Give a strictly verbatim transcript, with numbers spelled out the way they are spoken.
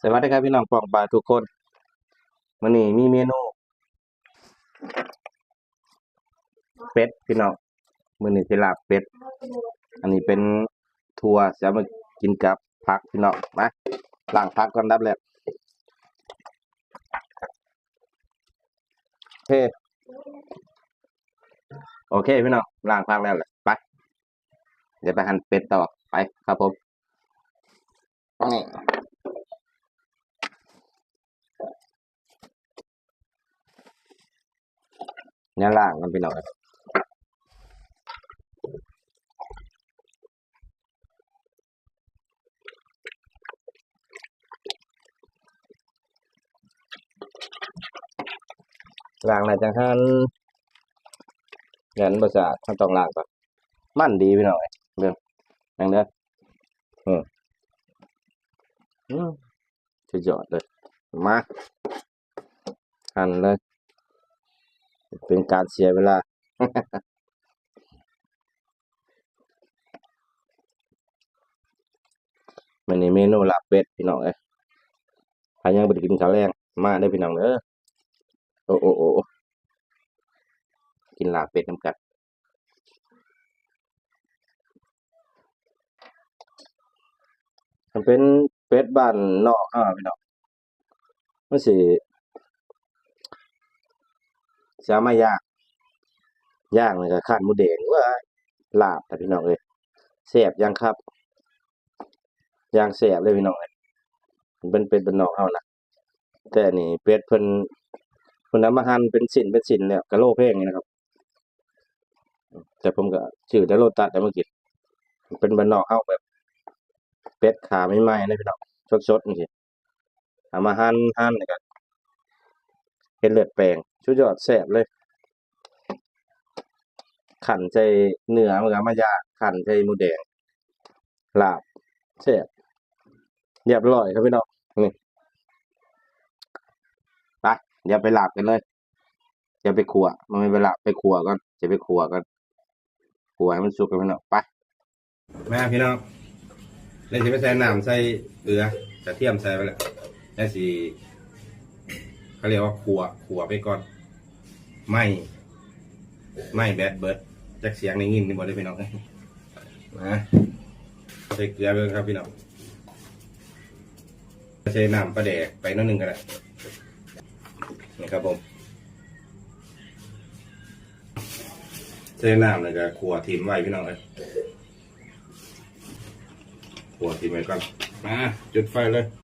สวัสดีครับพี่น้องป้องปายทุกคน มื้อนี้มีเมนู เป็ดพี่น้อง มื้อนี้สิลาบเป็ด อันนี้เป็นถั่ว สิเอามากินกับผักพี่น้อง มา ล้างผักก่อนอันดับแรก โอเค โอเคพี่น้อง ล้างผักแล้วแหละ ไป เดี๋ยวไปหั่นเป็ดต่อ ไปครับผม นี่ เนี่ยล้างมันพี่น้อง ล้างแล้วจั่งหั่น หั่นบ่สะอาด มันต้องล้างก่อน มันดีพี่น้องเอ้ย เบิ่ง เบิ่งเด้อ อืม อืม สุดยอดเลย มา หั่นเลย เป็นการเสียเวลา มื้อนี้เมนูลาบเป็ดพี่น้องเอ้ย ใครยังบ่ได้กินข้าวแลง มาเด้อพี่น้องเด้อ โอ้ โอ้ โอ้ โอ้ กินลาบเป็ดนำกัน มันเป็นเป็ดบ้านนอกเฮาพี่น้อง มันสิ สิเอามาย่าง ย่างแล้วก็คั่นหมูแดง ว้าย ลาบนะพี่น้องเอ้ย แซ่บอย่างคัก อย่างแซ่บเลยพี่น้องเอ้ย มันเป็นเป็ดบ้านนอกเฮานะ แต่อันนี้เป็ดเพิ่น เพิ่นเอามาหั่นเป็นชิ้นเป็นชิ้นแล้ว ก็โลแพงอยู่นะครับ แต่ผมก็ซื้อแต่โลตัสเอามากิน เป็นบ้านนอกเฮาแบบ เป็ดขาใหม่ๆนะพี่น้อง สดๆจั่งซี้ เอามาหั่น หั่นแล้วก็เฮ็ดเลือดแปลง สุดยอด แซ่บเลย คั่นใส่เนื้อมันก็เอามาย่าง คั่นใส่หมูแดง ลาบ แซ่บ เรียบร้อยครับพี่น้อง นี่ ไป เดี๋ยวไปลาบกันเลย เดี๋ยวไปคั่ว มันมีเวลาไปคั่วก่อน จะไปคั่วก่อน คั่วให้มันสุกกันพี่น้อง ไป มาพี่น้อง แล้วสิไปใส่น้ำ ใส่เกลือ กระเทียมใส่ไปแล้ว แล้วสิ เขาเรียกว่าคั่ว คั่วไปก่อน ไหม้ ไหม้แบตเบิด จักเสียงได้ยินนี่บ่ได้พี่น้อง มา ใส่เกลือไปครับพี่น้อง ใส่น้ำปลาแดกไปหน่อยหนึ่งก็ได้ นี่ครับผม ใส่น้ำแล้วก็คั่วถิ่มไว้พี่น้องเอ้ย คั่วถิ่มไว้ก่อน มา จุดไฟเลย